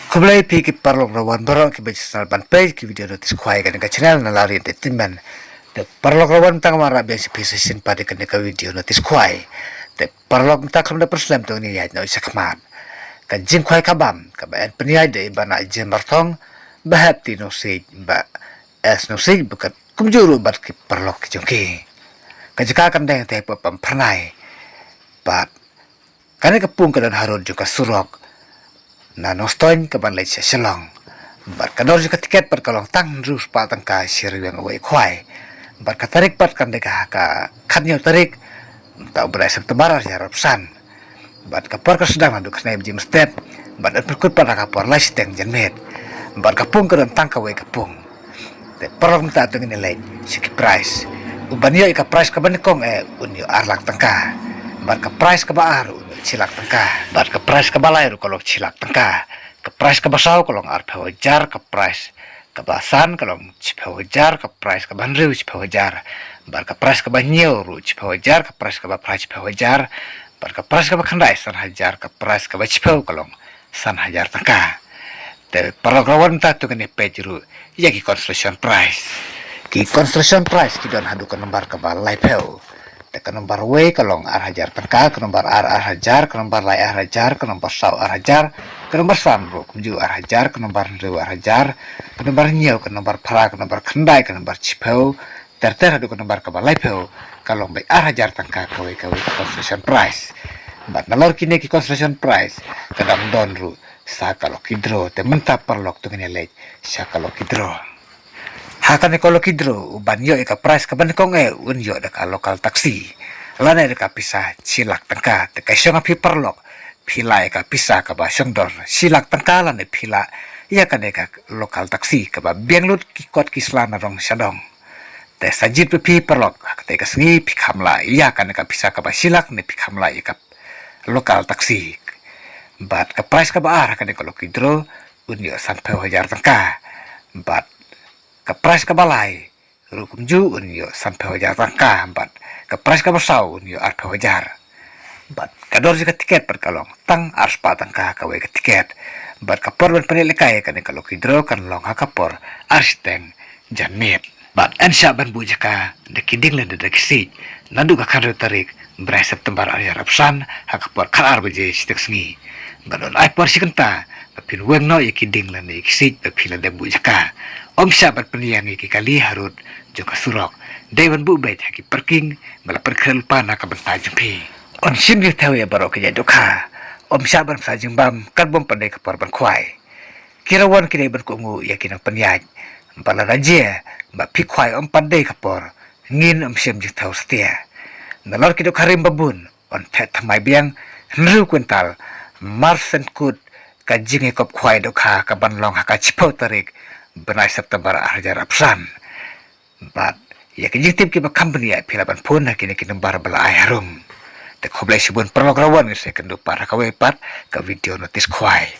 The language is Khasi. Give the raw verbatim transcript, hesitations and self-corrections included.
Khublei phi ki paralok rawan baroh ki ba sngewbha ban peit ki video notice khwai kane ka channel Nalari Entertainment. Te paralok rawan tang wanrah biang sha phi sa shisien pat ïa kane ka video notice khwai. Te paralok mynta khlem da pynslem to ngin ïaid noh shakhmat. Ka jingkhwai kabam kaba yn pynïaid da i Bah Najiam Marthong, Bah Hepti Nongsiej, Bah S Nongsiej bad kumjuh ruh bad ki paralok ki jong ki. Ka jaka kan dang te hapoh Pamphyrnai. Bad kane ka pung ka don harud jong ka surok na Nongstoiñ ka ban leit sha Shillong. Bad ka dor jong ka tiket pat ka long tang hynriew spah tyngka shi ryngwiang uwei u khwai. Bad ka tarik pat kan dei ka ha ka khathynñiew tarik mynta u bnai September ar hajar arphew san. Bad ka por ka sdang naduh khyndai baje mynstep bad yn pynkut pat ha ka por lai shiteng janmiet. Bad ka pung ka don tang kawei ka pung. Te paralok mynta to ngin ïa leit sha ki prize. U ban ïoh ïa ka prize kaba nyngkong eh un ïoh ar lak tyngka. Bad ka prize kaba ar un ïoh shi lak tyngka. Bad ka prize kaba lai ruh ka long shi lak tyngka. Ka prize kaba saw ka long arphew hajar, ka prize kaba san ka long shiphew hajar, ka prize kaba hynriew shiphew hajar. Bad ka prize kaba hynñiew ruh shiphew hajar, ka prize kaba phra shiphew hajar. Bad ka prize kaba khyndai san hajar, ka prize kaba shiphew ka long san hajar tyngka. Te paralok rawan mynta to ngin ïa peit ruh ïa ki consolation prize. Ki consolation prize ki don haduh ka nombar kaba laiphew. Te ka nombar wei ka long ar hajar tyngka, ka nombar ar ar hajar, ka nombar lai ar hajar, ka nombar saw ar hajar, ka nombar san ruh kumjuh ar hajar, ka nombar hynriew ar hajar, ka nombar hynñiew, ka nombar phra, ka nombar khyndai, ka nombar shiphew, ter ter haduh ka nombar kaba laiphew ka long beit ar hajar tyngka kawei kawei ka consolation prize. Bad nalor kine ki consolation prize ka dang don ruh sa ka lucky draw. Te mynta paralok to ngin ïa leit sha ka lucky draw. Ha kane ka lucky draw u ban ïoh ïa ka prize kaba nyngkong eh un ïoh da ka local taxi lane da ka pisa shi lak tyngka. Te ka shong ha phi paralok, phi lah ïa ka pisa kaba shong dor shi lak tyngka lane phi lah ïa kane ka local taxi kaba biang lut ki kot ki sla na rong sha dong. Te sa jied ba phi paralok ha katei ka sngi phi kham lah ïa kane ka pisa kaba shi lak ne phi kham lah ïa ka local taxi. Bad ka prize kaba ar ha kane ka lucky draw un ïoh sanphew hajar tyngka. Bad ka prize kaba lai ruh kumjuh un ïoh sanphew hajar tyngka. Bad ka prize kaba saw un ïoh arphew hajar. Bad ka dor jong ka tiket pat ka long tang ar spah tyngka kawei ka tiket. Bad ka por ban pynlehkai ïa kane ka lucky draw kan long ha ka por ar shiteng janmiet. Bad yn shah ban buh jaka da ki dieng lane da ki siej naduh ka khathynriew tarik bnai September ar hajar arphew san ha ka por khatar baje shiteng sngi. Bad yn ai por shi kynta ba phin weng noh ïa ki dieng lane ïa ki siej ba phi la dep buh jaka. Ym shah ban pynïeng ïa ki kali harud jong ka surok. Dei ban buh beit ha ki parking ba la pynkhreh lypa na ka bynta jong phi. Yn shim jingthew ïa baroh ki jait dohkha. Ym shah ban bsa jingbam katba ym pat dei ka por ban khwai. Ki rawan ki dei ban kohnguh ïa ki nongpynïaid ba lada jia ba phi khwai ym pat dei ka por, ngin ym shim jingthew satia. Nalor ki dohkha rim ba bun yn theh thymmai biang hynriew kwintal marshen kut ka jingïakop khwai dohkha ka ban long ha ka shiphew tarik bnai September ar hajar arphew san. Bad ïa ki jingtip kiba kham bniah phi lah ban phone ha kine ki nombar ba la ai harum. Te khublei shibun paralok, rawan ngin sa ïakynduh pat ha kawei pat ka video notice khwai.